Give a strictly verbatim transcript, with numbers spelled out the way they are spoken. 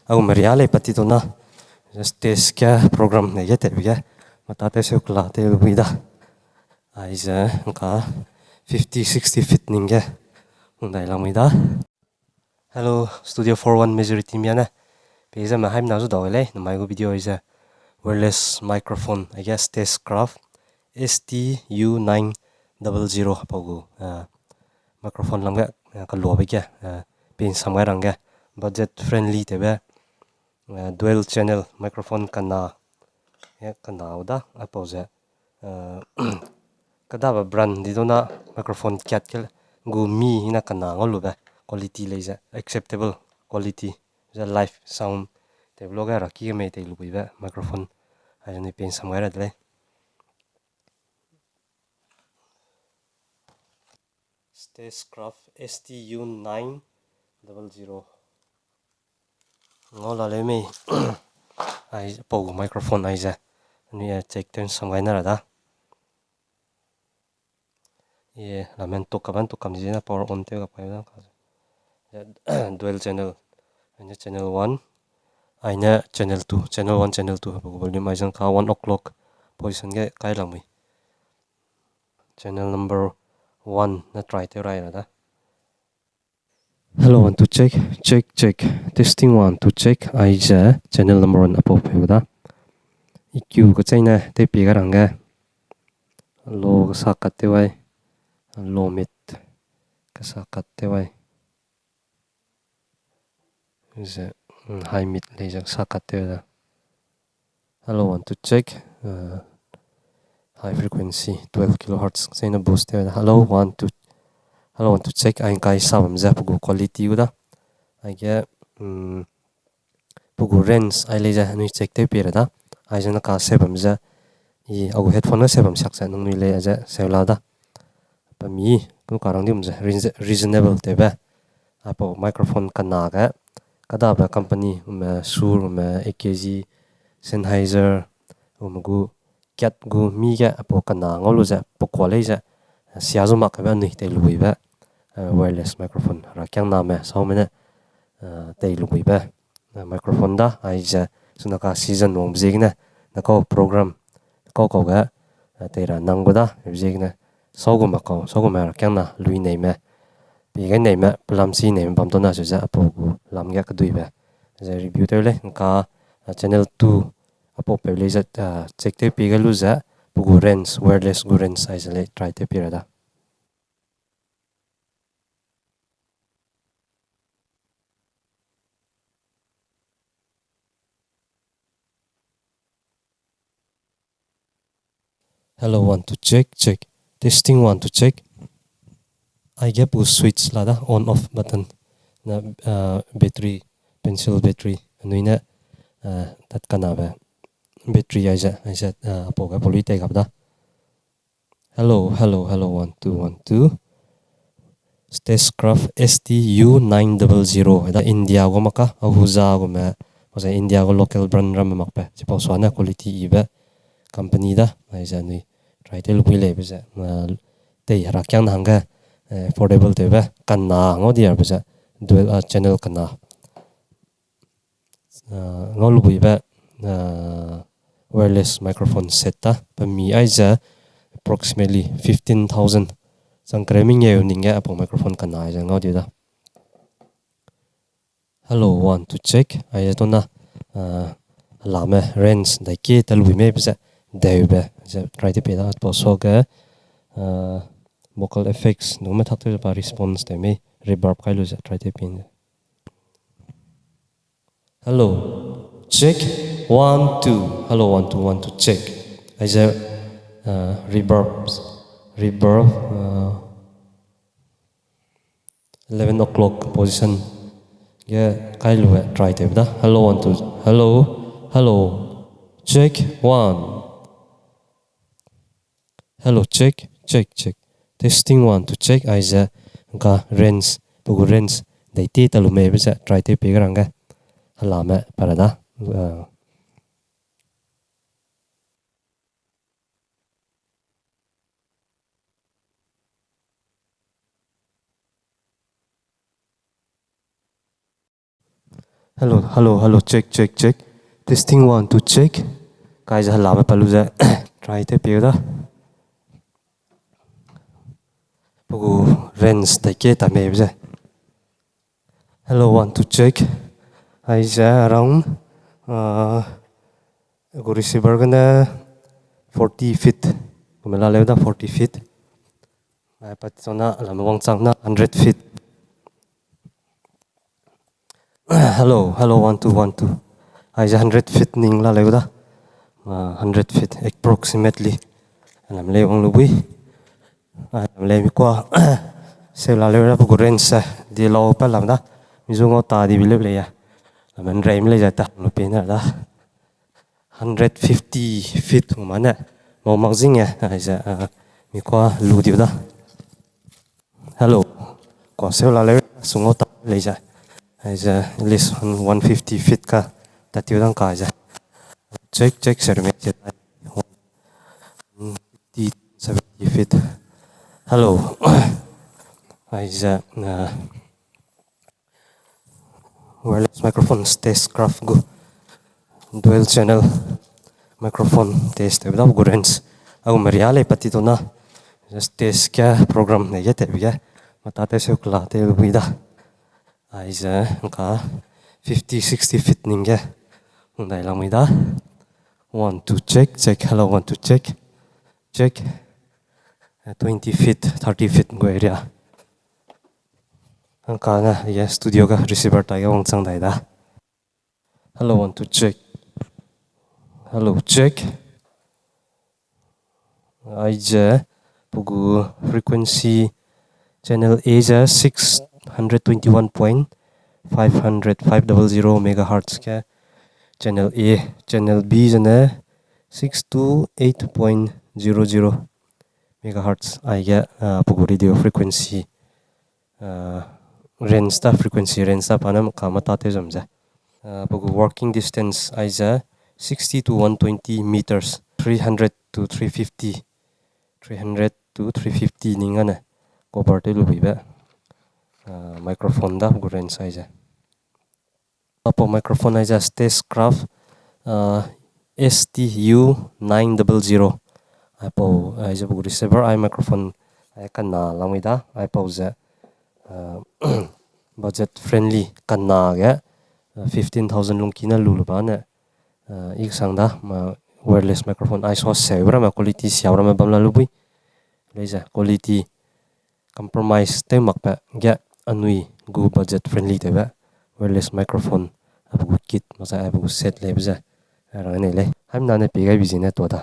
Au meria lei pati tona. Stage ke program ne ge tebe ge. Mata te seu kela te bui da. Aize ngka fifty, sixty feet ning ge. Ungdai lamui da. Hello, Studio four one majority mia ne. Pe ze me haimna zu dau lei, namai gu video aize wireless microphone, I guess, Stagecraft S T U nine double zero pa gu, eh, microphone lam ge, eh, kaluabe ge, eh, pin sam gai rang ge, budget friendly tebe, eh, dual channel microphone kana, eh, kana u da, apau ze, eh, kadabe brand di dona microphone kat ke gu mi hina kana ngau lube quality lei ze acceptable quality ze live sound tebe lo ge raki ge mei tei lu buibe microphone aize ni pin sam gai ra de lei. Stagecraft S T U nine double zero. Ngau la leu mei. Ai, pau gu microphone aize. Ni, eh, check tun sam gai na ra da. Ye, lamen tuk kaban tuk kam zi na power on teu ga pai da ka. Dual channel. Aine channel one. Aine channel two. Channel one, channel two. Pau gu volume aize ka one o'clock position ge kai lang mei. Channel number one na try teu rai ra da. Hello, one, two, check, check, check. Testing, one, two, check. Aize channel number one apau peu da. E Q kacheine tei pi ga rang ge. Low kasa kat teu ai. Low mid kasa kat teu ai. Ze, mm, high mid lei ze kasa kat teu da. Hello, one, two, check. Uh, high frequency, twelve kilohertz. Zai na boost tew da. Hello, one, two. Hello, one, two, check. Ai ngkai sa bam ze pe gu quality gu da. Aige, mm, pe gu range ai lei ze, anui check tew pi ra da. Aize na ka se bam ze. I, a gu headphone na se bam siak ze, nangnui lei ze, se la da. Pa mi, ku ka rang di bam ze, reason-, reasonable tewbe. Apau microphone kana ge, kadabe company, ume Shure, ume A K G, Sennheiser, ume gu, kat gu mi ge, apau kana ngau lu ze, pe kua lei ze, sia zu mak kebe anui tei lu buibe, eh, wireless microphone, herakiangname, saume ne, eh, tei lu buibe, eh, microphone da, aize, suna ka season wang ziegene, na kau program, kau kau ge, eh, tei ra nang gu da, ziegene, sau gu ma kau, sau gu ma herakiangna, lui neime, pi gai neime, pelam si neime bam tona su ze, apau gu lam ge keduibe. Ze review tew lei, ngka, eh, channel two, apau peu lei ze, eh, check tew pi gai lu ze, pe gu range, wireless gu range aize lei try tew pi ra da. Hello, one, two, check, check. Testing, one, two, check. Aige pe gu switch la da, on off button. Na, ah, battery, pencil battery. Anui ne, ah, tat kanabe. Battery aize, aize, ah, apau ge pau lui tei gap da. Hello, hello, hello, one, two, one, two. Stagecraft S T U nine double zero. Da India gu maka, Ahuja gu me, masa India gu local brand ram mak pe. Chipau sua ne quality ibe company da, aize anui try tew lu bui lei be ze. Ah, tei herakiangna hangge, eh, affordable tewbe, kana ngau di ar be ze. Dual, ah, channel kana. Ah, ngau lu buibe, ah, wireless microphone set da, pe mi aize approximately fifteen thousand. Zang kere mingeu ning ge apau microphone kana aize ngau di da. Hello, one, two, check. Aize tona, ah, lame range dai ke ta lu bui me be ze, deube, ze try tew pi da, apau sua ge, ah, vocal effects, nung me thak tew pa response tew me, reverb kai lu ze try tew pi ne. Hello. Check. One, two. Hello, one, two, one, two, check. Aize, uh, reverb, reverb, uh, eleven o'clock position ge kai lu try tew da. Hello, one, two. Hello. Hello. Check. One. Hello, check, check, check. Testing, one, two, check. Aize ngka range, pe gu range dai te ta lu me be ze try tew pi ga rang ge. Helame para da. Uh. Hello, hello, hello, check, check, check. Testing, one, two, check. Kai ze helame pa lu ze. Try te piu da. Pe gu range dai ke ta mei ze. Hello, one, two, check. Aize around, uh, gu receiver gene forty feet. Gu me la leu da forty feet. Ai, pat zona, lam wangchang na hundred feet. Hello, hello, one, two, one, two. Aize hundred feet ning la leu da. Uh, hundred feet approximately. Lam lei wang lu bui. Ai, lam lei mi kua. Seu la leu da pe gu range se. Di lau pa lam da. Mi zu ngau ta di bi leu lei ya. Lam rei mi lei za ta. Lu pe na da. Hundred fifty feet gu ma ne. Mau mak zing e. Aize, uh, mi kua lu diu da. Hello. Kua seu la leu, sungau ta lei ze. Aize, at least one, one fifty feet ka. Tatiu dang ka ze. Check, check, sir, me, check. One fifty, seventy feet. Hello. Aize, uh, wireless microphone, Stagecraft gu dual channel microphone test tewbe da gu range. Agu meria lei pati tona. Just test ke program ne ge tewbe ge. Mata te seu kela te lu bui da. Aize ngka fifty, sixty feet ning ge. Hung dai lang mi da. One, two, check, check. Hello, one, two, check. Check. Uh, twenty feet, thirty feet gu area. Angka ne, ye studio ga receiver ta ge wangchang dai da. Hello, one, two, check. Hello, check. Aize, pe gu frequency channel A ze six hundred twenty-one point five hundred, five double zero megahertz ke channel A, channel B zene six two eight point zero zero megahertz aige, uh, pe gu radio frequency, uh, range ta, frequency range ta pa ne ka mata tew zam ze. Uh, pe gu working distance aize sixty to one twenty meters, three hundred to three fifty, three hundred to three fifty ning ane cover tew lu buibe, uh, microphone da pe gu range aize. Aipau microphone aize Stagecraft, uh, S T U nine double zero. Aipau, aize pe gu receiver ai microphone ai kana lamui da. Aipau ze, uh, budget friendly kana ge, uh, fifteen thousand lungki ne lu lu ba ne, uh, i sang da, ma wireless microphone ai sa seu ramme quality siau ramme bam la lu bui. Leize quality compromise tew makbe ge anui gu budget friendly tewbe wireless microphone ape gu kit makchai ape gu set leibe ze, a, rang nei lei. Haimna ne pei gai bi zene tua da.